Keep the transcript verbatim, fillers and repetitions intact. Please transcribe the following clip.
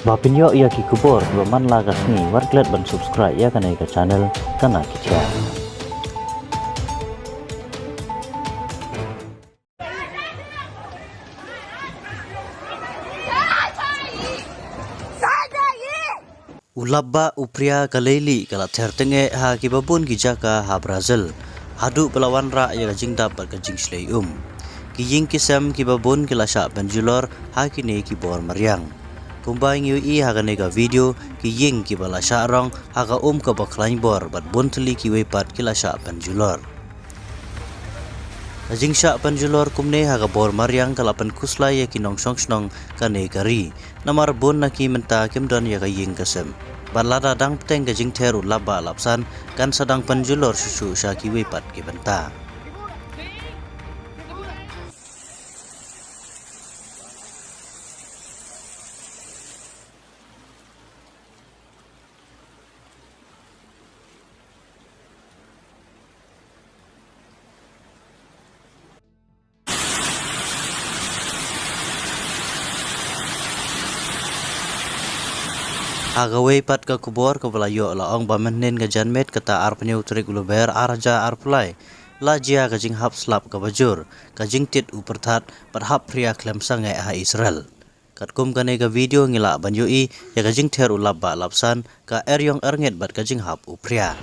Ba pynïoh ïa ki khubor kiba man la ka sngi, wat klet ban subscribe ïa kane ka channel Kana Ki Jia. U lapbah u phria ka leilieh ka la ther tyngeh ha kiba bun ki jaka ha Brazil, haduh ba la wanrah ïa ka jingdap bad ka jingshlei um. Ki ïing ki sem kiba bun ki la shah pynjulor ha kine ki bor mariang. Kumba ngi ïohi ha kane ka video, ki ïing kiba la shah rong ha ka um kaba khlaiñ bor bad bun tylli kiwei pat ki la shah pynjulor. Ka jingshah pynjulor kumne ha ka bor mariang ka la pynkhuslai ïa ki nongshong shnong kane ka ri. Namar bun na ki mynta kim don ïa ka ïing ka sem. Bad lada dang bteng ka jingther u lapbah lapsan, kan sa dang pynjulor shuh shuh sha kiwei pat ki bynta. Ha kawei pat ka khubor kaba la ïoh la ong ba mynhynnin ka janmiet kata arphew tarik u Lber ar hajar arphew lai, la jia ka jinghap slap kaba jur, ka jingtied u pyrthat bad hap phria khlem sangeh ha Israel. Katkum kane ka video ngi lah ban ïohi ïa ka jingther u lapbah lapsan, ka eriong erngit bad ka jinghap u phria.